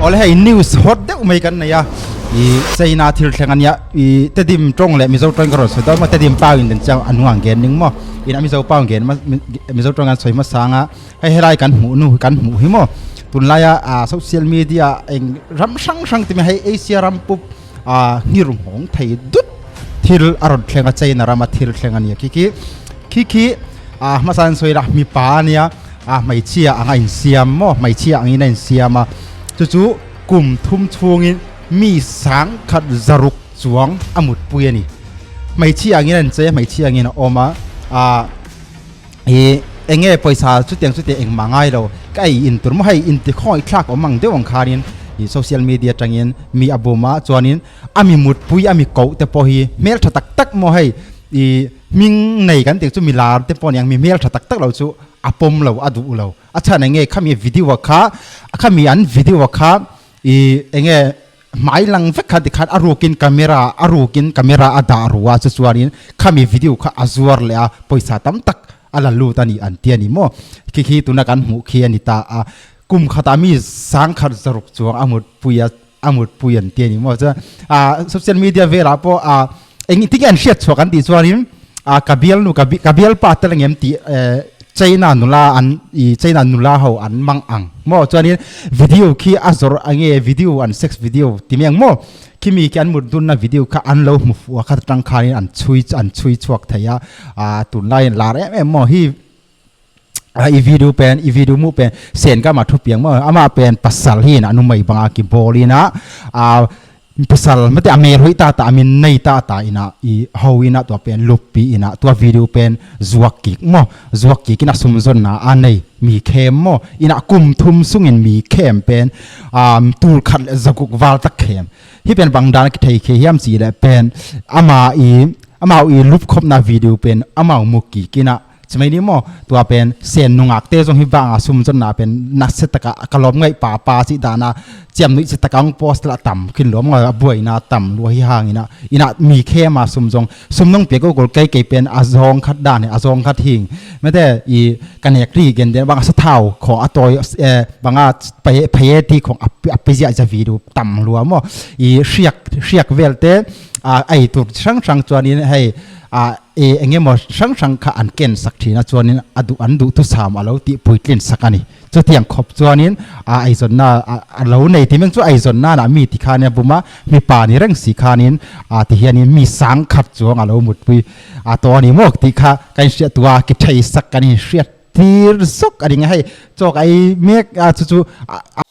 Awle hei news hot deuh mai kan nei a i China thil thleng ania i Tedim tawng leh Mizo tawng ka rawn sawi dawn maw Tedim pau in den chiang a hnung ang gen ning maw in a Mizo pau gen Mizo tawng an sawi hmasa anga hei helai kan hmuh nu kan hmuh hi maw tunlaia ah social media eng ram hrang hrang te mai hei Asia ram pup ah nghir nghawng thei dut thil a rawn thleng a China rama thil thleng ania khi khi khi khi ah hmasa an sawi la mipa ania a hmeichhia anga insiam maw hmeichhia angin a insiam a chu chu kum thum chhungin mi sang khat zaruk chuang a mutpui a ni hmeichhia angin a inchei a hmeichhia angin a awm a ah ih eng nge pawisa chutiang chutiang engmah ngai lo ka ei in tur maw hei inti khawngaih thlak awm ang deuh ang khanin ih social media atangin mi a bum a chuanin a mi mutpui a mi koh te pawh hi hmeltha tak tak maw hei ih hming nei kan tih chu mi lar te pawh a ni ang mi hmeltha tak tak lo chu a pawm lo a duh lo a chhan eng nge khami video a kha khami an video a kha ih eng nge hmai lang vek kha tikhan a rukin camera a rukin camera a dah ru a chu chuanin khami video kha a zuar leh a pawisa tam tak a la lut a ni an ti a ni maw khi khi tuna kan hmuh khi a ni ta a kum khatah mi sangkhat zaruk chuang a mutpui a a mutpui an ti a ni maw chuan a social media velah pawh a eng tinge an hriat chhuak an tih chuanin a ka bialnu ka ka bialpa te la ngem tih China nula an i China nula ho an mang ang maw chuanin video khi a zawrh ange video an sex video ti mai ang maw khimi khi an mut dunna video kha an lo hmu fuh a kha atang khanin an chhui an chhui chhuak thei a a tunlai in lar em em maw hi a i video pen i video mu pen sen ka ma thu piang maw ama pen pasal hi in anu mai banga ki ball ina a pasal mate a mer hoi ta ta amin nei ta ta ina i ho ina tua pen lup pi ina tua video pen zuak kik mo zuak kik ina sum zon na a nei mi khem mo ina kum thum sungin mi khem pen um tur khat le zaguk wal tak khem hi pen bang dan ki thei khe hiam chi le pen ama i ama i lup khop na video pen ama mu ki kina Chumai ni maw tua pen sen nungak te zong hi vanga sum zon na pen na se taka kalom ngai pa pa chi dana chiam nui chi takang post la tam khin lom nga buai na tam lu hi hang ina ina mi khe ma sum zong sum nong pe ko gol kai ke pen a zong khat dan a zong khat hing mete i kanek ri gen den bang sa thau kho atoi banga pe phe ti khong a pe zia ja video tam lua mo i hriak hriak vel te a ai tur hrang hrang chuan in hei a e engemaw hrang hrang kha an ken sak thin a chuanin a duh an duh thusam a lo tih puitlin sak a ni. Chutiang khawp chuanin a eizawnna a lo nei tih meng chu eizawn nana mi ti khanin a bum a, mipa ni reng si khanin a ti hianin mi sang khat chuang a lo mutpui a tawh a ni maw tih kha kan inhriat duh a, ki thei sak kan inhriat tir zawk a ni nge hei chawk ei mek a chu chu a.